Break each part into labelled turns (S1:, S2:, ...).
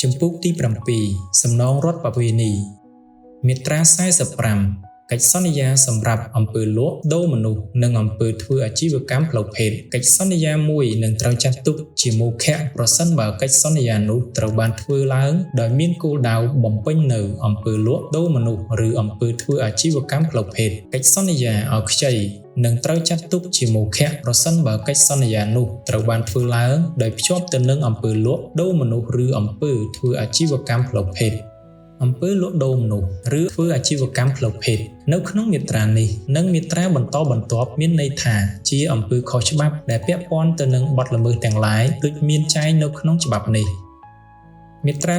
S1: ជំពូកទី7សំណងរដ្ឋប្បវេណីមាត្រា45កិច្ចសន្យាសម្រាប់អំពើលក់ដូរមនុស្សនិងអំពើធ្វើអាជីវកម្មផ្លូវភេទកិច្ចសន្យាមួយនឹងត្រូវចាត់ទុកជាមោឃៈប្រសិនបើកិច្ចសន្យានោះត្រូវបានធ្វើឡើងដោយមានគោលដៅបំពេញនូវអំពើលក់ដូរមនុស្សឬអំពើធ្វើអាជីវកម្មផ្លូវភេទកិច្ចសន្យាឲ្យខ្ចីនឹងត្រូវចាត់ទុកជាមោឃៈប្រសិនបើកិច្ចសន្យានោះត្រូវបានធ្វើឡើងដោយភ្ជាប់ទៅនឹងអំពើលក់ដូរមនុស្សឬអំពើធ្វើអាជីវកម្មផ្លូវភេទអំពើលក់ដូរមនុស្សឬធ្វើអាជីវកម្មផ្លូវភេទនៅក្នុងមាត្រានេះនិងមាត្រាបន្តបន្ទាប់មានន័យថាជាអំពើខុសច្បាប់ដែលពាក់ព័ន្ធទៅនឹងបទល្មើសទាំងឡាយដូចមានចែងនៅក្នុងច្បាប់នេះមាត្រា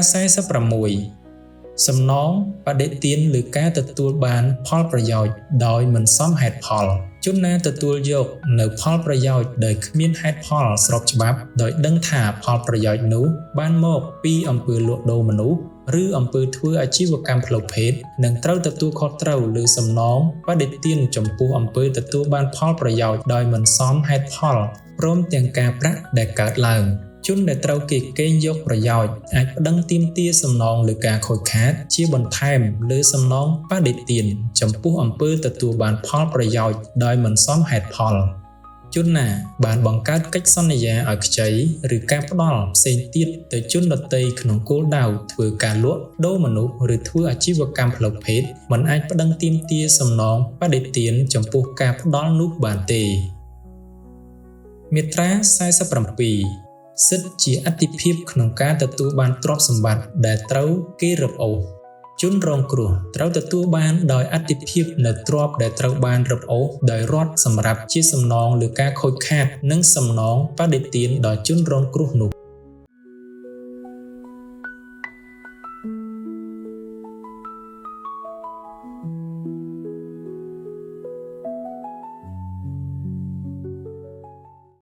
S1: 46សំណងបដិទានលើការទទួលបានផលប្រយោជន៍ដោយមិនសមហេតុផលជនណាទទួលយកនៅផលប្រយោជន៍ដោយគ្មានហេតុផលស្របច្បាប់ដោយដឹងថាផលប្រយោជន៍នោះបានមកពីអំពើលក់ដូរមនុស្សឬអំពើធ្វើអាជីវកម្មផ្លូវភេទនឹងត្រូវទទួលខុសត្រូវលើសំណងបដិទានចំពោះអំពើទទួលបានផលប្រយោជន៍ដោយមិនសមហេតុផលព្រមទាំងការប្រាក់ដែលកើតឡើងជនដែលត្រូវគេកេងយកប្រយោជន៍អាចប្តឹងទាមទារសំណងលើការខូចខាតជាបន្ថែមលើសំណងបដិទានចំពោះអំពើទទួលបានផលប្រយោជន៍ដោយមិនសមហេតុផលជនណាបានបង្កើតកិច្ចសន្យាឲ្យខ្ចីឬការផ្ដល់ផ្សេងទៀតទៅជនដទៃក្នុងគោលដៅធ្វើការលក់ដូរមនុស្សឬធ្វើអាជីវកម្មផ្លូវភេទមិនអាចប្តឹងទាមទារសំណងបដិទានចំពោះការផ្ដល់នោះបានទេមាត្រា47សិទ្ធិជាអតិភិបក្នុងការទទួលបានទ្រព្យសម្បត្តិដែលត្រូវគេរឹបអូសជនរងគ្រោះត្រូវទទួលបានដោយអតិភិបនៅទ្រព្យដែលត្រូវបានរឹបអូសដោយរដ្ឋសម្រាប់ជាសំណងលើការខូចខាតនិងសំណងបដិទានដល់ជនរងគ្រោះនោះ។